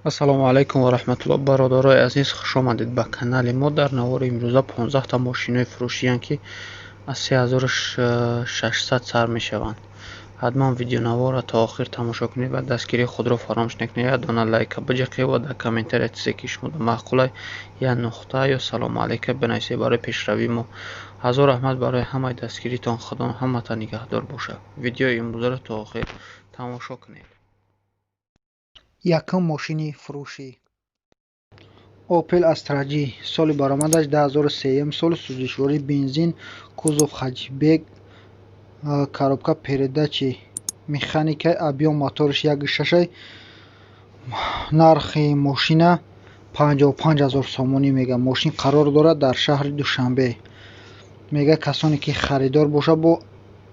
Ассалому алайкум ва раҳматуллоҳ, бародарои азиз, хушомадед ба канали мо. Дар навори имрӯза 15та мошинои фурӯшиянд, ки аз 3600 сар мешаванд. Ҳатман видеонаворро то охир тамошо кунед ва дастгирии худро фаромӯш накунед. Як дона лайка биҷақед ва дар комментария чизе ки шумода маъқулай, як нуқта ё салому алайка бинависед барои пешравии мо. Ҳазор раҳмат барои ҳамаи дастгиритон. Худо ҳаматон нигаҳдор бошад. Видеои имрӯзаро то охир тамошо кунед. Якум мошини фурӯшӣ: Opel Astra G, соли баромадаш 2003 сол, сӯзишворӣ бензин, кузов хэтчбек, коробка передачи механика, объём мотораш 1,6. Нархи мошина 55 ҳазор сомонӣ мега. Мошин қарор дорад дар шаҳри Душанбе. Мега, касоне ки харидор бошад, бо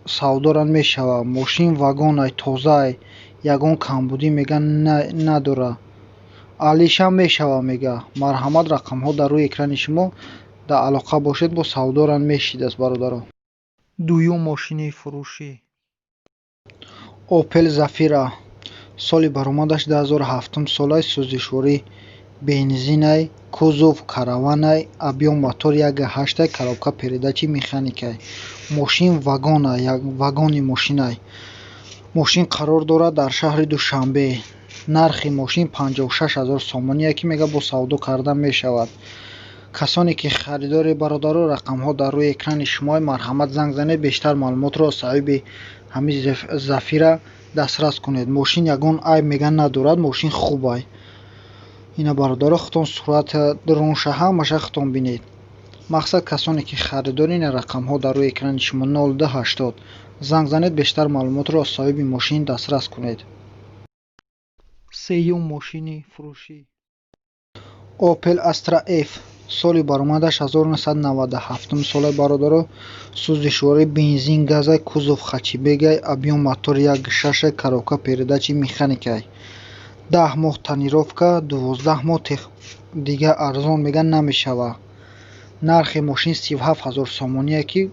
савдоран мешавад. Мошин вагонай, тозаай, ягон камбудӣ, мега, надорад, алишам мешавад, мега. Марҳамат, рақамҳо дар рӯи экрани шумо, дар алоқа бошед, бо савдоран мешидаст, бародарон. Дуюм мошини фурӯшӣ: Opel Zafira, соли баромадаш 2007 солай, сӯзишворӣ бензинай, кузов караванай, объём мотор 1,8, коробка передачи механикай. Мошин вагонай, вагони мошинай. Мошин қарор дорад дар шаҳри Душанбе. Нархи мошин 56 ҳазор сомоние, ки мега, бо савдо карда мешавад. Касоне ки харидори, бародаро, рақамҳо дар рӯи экрани шумо, марҳамат, занг занед, бештар маълумотро аз соҳиби ҳамин Зафира дастрас кунед. Мошин ягон айб, мега, надорад, мошин хубай. Ина, бародаро, худтон сурат дронша, ҳамаша худтон бинед. Мақсад, касоне ки харидори, ина рақамҳо дар рӯи экрани шумо, 0280 занг занед, бештар маълумотро аз соҳиби мошин дастрас кунед. Сеюм мошини фурӯшӣ: Opel Astra F, соли баромадаш 1997 соли, бародаро, сӯзишворӣ бензин, газай, кузов хэтчбекай, объём мотор 1,6, коробка передачи механикай. 10 моҳ тонировка, 12 моҳ дига арзон, меган, намешавад. Нархи мошин 37 ҳазор сомоние, ки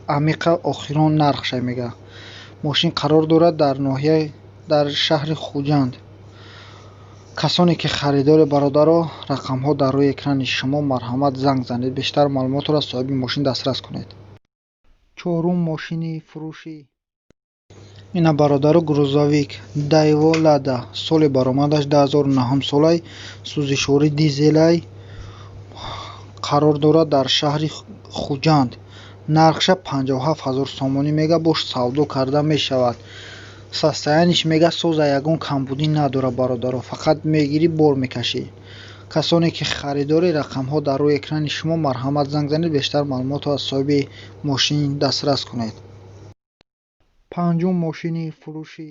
амиқа охирон нархша, мега. Мошин қарор дорад дар ноҳияи, дар шаҳри Хуҷанд. Касоне ки харидори, бародаро, рақамҳо дар рӯи экрани шумо, марҳамат, занг занед, бештар маълумотро аз соҳиби мошин дастрас кунед. Чорум мошини фурӯшӣ: ина, бародаро, грузовик Daewoo Lada, соли баромадаш 2009 солай, сӯзишворӣ дизелай, қарор дорад дар шаҳри Хуҷанд. Нархша 57 ҳазор сомонӣ мега, бош савдо карда мешавад. Состояниш, мега, соза, ягон камбудӣ надорад, бародаро, фақат мегирӣ, бор мекашӣ. Касоне ки харидори, рақамҳо дар рӯи экрани шумо, марҳамат, занг занед, бештар маълумотро аз соҳиби мошин дастрас кунед. Панҷум мошини фурӯшӣ: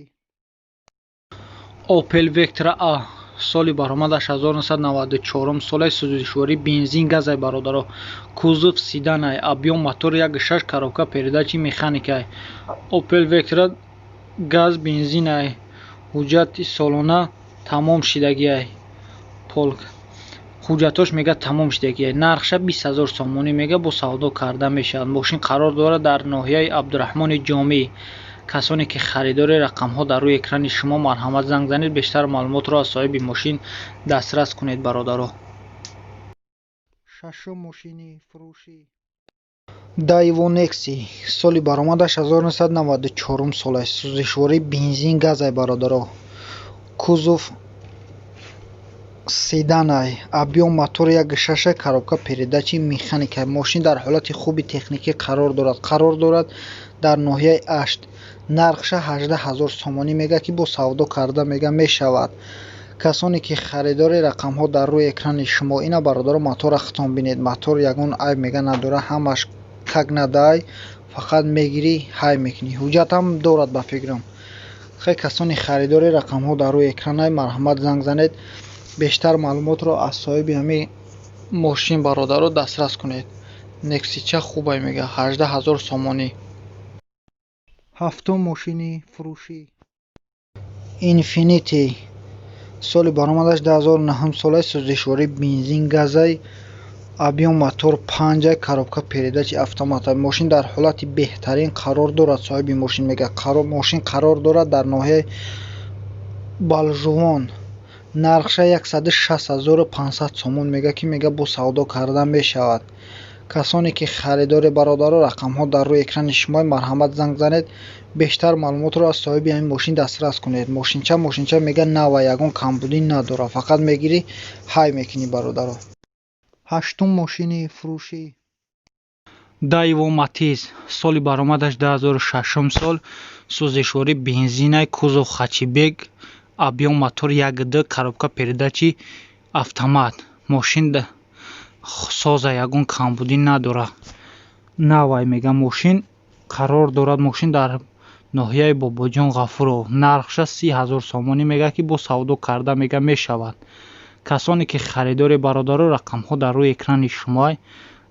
Opel Vectra A, соли баромадаш 1994 солаи, сӯзишворӣ бензин, газай, бародаро, кузов седанай, объём мотор 1,6, коробка передачи механикай. Opel Vectra газ бензинай, ҳуҷҷати солона тамом шидагиай, полк ҳуҷҷатош, мега, тамом шидагиай. Нархша 20 ҳазор сомонӣ мега, бо савдо карда мешавад. Мошин қарор дорад дар ноҳияи Абдураҳмони Ҷомӣ. Касоне ки харидори, рақамҳо дар рӯи экрани шумо, марҳамат, занг занед, бештар маълумотро аз соҳиби мошин дастрас кунед, бародаро. Шашум мошини фурӯшӣ: Daewoo Nexia, соли баромадаш 1994 соласт, сӯзишворӣ бензин, газай, бародаро, кузов седанай, объём мотор 1,6, коробка передачи механика. Мошин дар ҳолати хуби техникӣ қарор дорад. Қарор дорад дар ноҳияи Ашт. Нархша 18 ҳазор сомонӣ мега, ки бо савдо карда, мега, мешавад. Касоне ки харидори, рақамҳо дар рӯи экрани шумо. Ина, бародаро, мотора худтон бинед. Мотор ягон айб, мега, надорад, ҳамаш как надай, фақат мегирӣ, ҳай мекунӣ. Ҳуҷҷатам дорад, ба фикрам. Хай, касони харидори, рақамҳо дар рӯи экранай, марҳамат, занг занед, бештар маълумотро аз соҳиби ҳамин мошин, бародаро, дастрас кунед. Нексича хубай, мега, 18 ҳазор сомонӣ. Ҳафтум мошини фурӯшӣ: Infiniti, соли баромадаш 2009 солаи, сӯзишворӣ бензин, газай, объём мотор 5, коробка передачи автомата. Мошин дар ҳолати беҳтарин қарор дорад, соҳиби мошин мега. Мошин қарор дорад дар ноҳияи Балжувон. Нархша 160 500 сомон мега, ки мега, бо савдо карда мешавад. Касоне ки харидори, бародаро, рақамҳо дар рӯи экрани шумо, марҳамат, занг занед, бештар маълумотро аз соҳиби ҳамин мошин дастрас кунед. Мошинча мега, нава, ягон камбудӣ надорад, фақат мегирӣ, ҳай мекунӣ, бародаро. Ҳаштум мошини фурӯшӣ. Даева Матиз, соли баромадаш 2006 сол, сӯзишворӣ бензинай, кузов хэтчбек, объём мотор 1,2, коробка передачи автомат. Мошин соза, ягон камбудӣ надорад, навай мега. Мошин қарор дорад, мошин дар ноҳияи Бобоҷон Ғафуров. Нархша 30 000 сомонӣ мега, ки бо савдо карда мега мешавад. Касоне ки харидори, бародаро, рақамҳо дар рӯи экрани шумоай,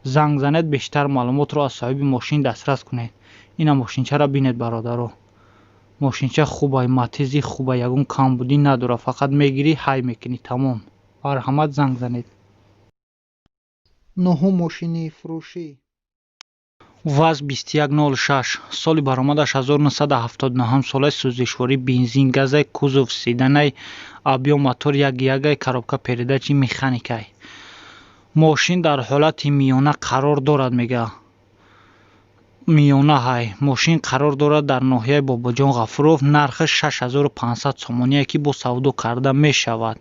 занг занед, бештар маълумотро аз соҳиби мошин дастрас кунед. Ина мошинчаро бинед, бародаро. Мошинча хубай, Матизи хубай, ягон камбудӣ надорад, фақат мегирӣ, ҳай мекунӣ, тамом. Марҳамат, занг занед. Нуҳум мошини фурӯшӣ. ВАЗ 2106, соли баромадаш 1979 солаи, сӯзишворӣ бензин газай, кузов седанай, объём мотор 1,1, коробка передачи механикай. Мошин дар ҳолати миёна қарор дорад, мега, миёна ҳай. Мошин қарор дорад дар ноҳияи Бобоҷон Ғафуров. Нархаш 6500 сомоние, ки бо савдо карда мешавад.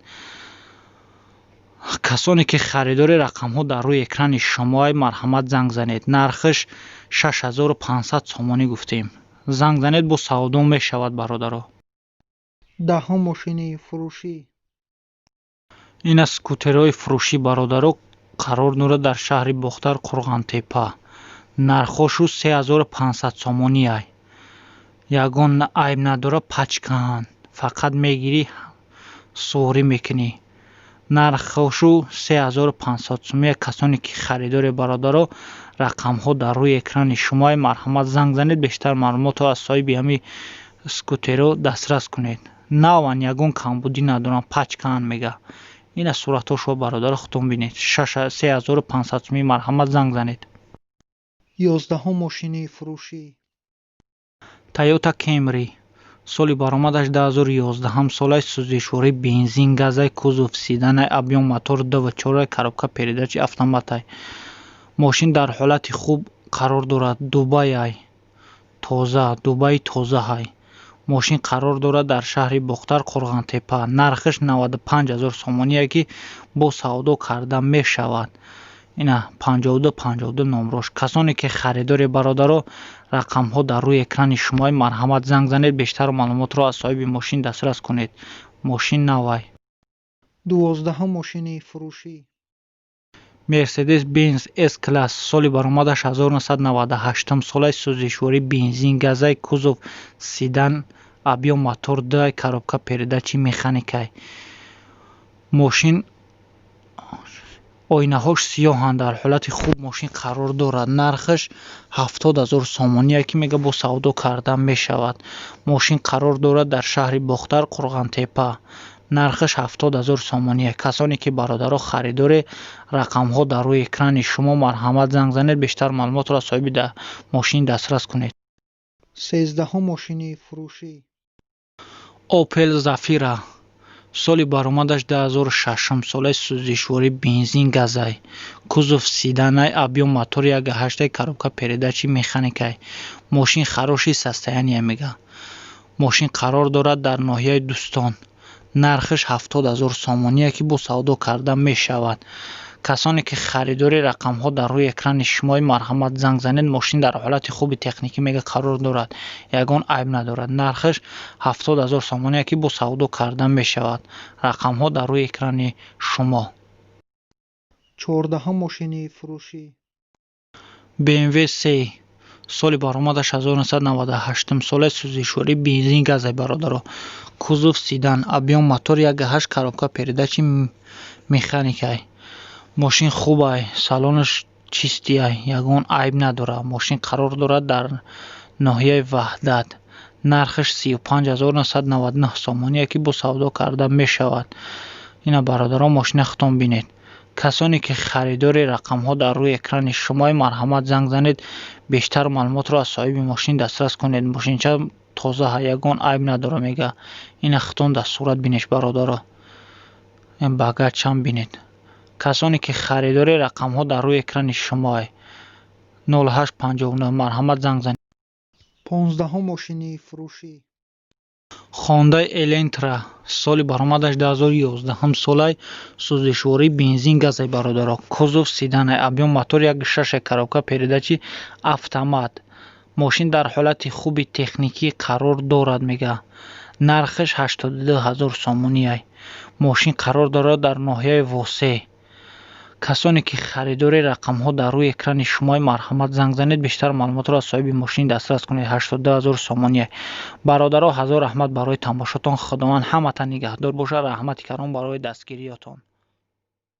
Касоне ки харидори, рақамҳо дар рӯи экрани шумоай, марҳамат, занг занед. Нархаш 6500 сомонӣ гуфтем, занг занед, бо савдо мешавад, бародаро. Даҳум мошини фурӯшӣ. Ина скутерҳои фурӯшӣ, бародаро, қарор дорад дар шаҳри Бохтар, Қурғонтеппа. Нархҳошу 3500 сомонӣ ай, ягон айб надорад, пачкаанд, фақат мегирӣ, суворӣ мекунӣ. Нархҳошу 3500 сомонӣ. Касоне ки харидори, бародаро, рақамҳо дар рӯи экрани шумоай, марҳамат, занг занед, бештар маълумотро аз соҳиби ҳамин скутерҳо дастрас кунед. Наван, ягон камбудӣ надоранд, пачкаанд, мега. Ина суратҳошо, бародаро, худтон бинед. 3500 сомонӣ, марҳамат, занг занед. 11-ум мошини фурӯшӣ. Тойота Кемри, соли баромадаш 2011 солаи, сӯзишворӣ бензин газай, кузов седанай, объём мотор 2,4, коробка передачи автоматай. Мошин дар ҳолати хуб қарор дорад, Дубайай, тоза, Дубаи тозаҳай. Мошин қарор дорад дар шаҳри Бохтар, Қурғонтеппа. Нархаш 95 000 сомоние, ки бо савдо карда мешавад. Ина 52 52 номрош. Касоне ки харидори, бародаро, рақамҳо дар рӯи экрани шумоай, марҳамат, занг занед, бештар маълумотро аз соҳиби мошин дастрас кунед. Мошин навай. 12-ум мошини фурӯшӣ. Мерседес Бенз С класс, соли баромадаш 1998 солаи, сӯзишворӣ бензин газай, кузов седан, объём мотор 2, коробка передачи механикай. Мошин оинаҳош сиёҳанд, дар ҳолати хуб мошин қарор дорад. Нархаш 70 000 сомоние, ки мега, бо савдо карда мешавад. Мошин қарор дорад дар шаҳри Бохтар, Қурғонтеппа. Нархаш 70 000 сомоние. Касоне ки, бародаро, харидоре, рақамҳо дар рӯи экрани шумо, марҳамат, занг занед, бештар маълумотро аз соҳиби мошин дастрас кунед. 13-ум мошини фурӯшӣ. Опел Зафира, соли баромадаш 2006 солаи, сӯзишворӣ бензин газай, кузов седанай, объём мотор 1,8, коробка передачи механикай. Мошин хороший состояние, мега. Мошин қарор дорад дар ноҳияи Дӯстон. Нархаш 70 000 сомоние, ки бо савдо карда мешавад. Касоне ки харидори, рақамҳо дар рӯи экрани шумои, марҳамат, занг занед. Мошин дар ҳолати хуби техникӣ, мега, қарор дорад, ягон айб надорад. Нархаш 70 000 сомоние, ки бо савдо карда мешавад. Рақамҳо дар рӯи экрани шумо. 14-ум мошини фурӯшӣ. BMW се, соли баромадаш 1998 солаи, сӯзишворӣ бензин газай, бародаро, кузов седан, объём мотор 1,8, коробка передачи механикай. Мошин хубай, салонаш чистиай, ягон айб надорад. Мошин қарор дорад дар ноҳияи Ваҳдат. Нархаш 35 999 сомоние, ки бо савдо карда мешавад. Ина, бародарон, мошина худтон бинед. Касоне ки харидори, рақамҳо дар рӯи экрани шумои, марҳамат, занг занед, бештар маълумотро аз соҳиби мошин дастрас кунед. Мошинча тоза, ягон айб надорад, мега. Ина худтон дар сурат бинеш, бародаро. Багажчам бинед. Касоне ки харидори, рақамҳо дар рӯи экрани шумоа, 0859, марҳамат, занг занед. 15-ум мошини фурӯшӣ. Хондаи Элентра, соли баромадаш 2011 солай, сӯзишвории бензин газай, бародаро. Кузов седанай, объём мотор 1,6, коробка передачи автомат. Мошин дар ҳолати хуби техникӣ қарор дорад, мега. Нархаш 82 ҳазор сомониай. Мошин қарор дорад дар ноҳияи Восе. Касоне ки харидори, рақамҳо дар рӯи экрани шумои, марҳамат, занг занед, бештар маълумотро аз соҳиби мошин дастрас кунед. 82 ҳазор сомония. Бародаро, ҳазор раҳмат барои тамошотон. Худованд ҳаматан нигаҳдор бошад. Раҳмати калон барои дастгириётон.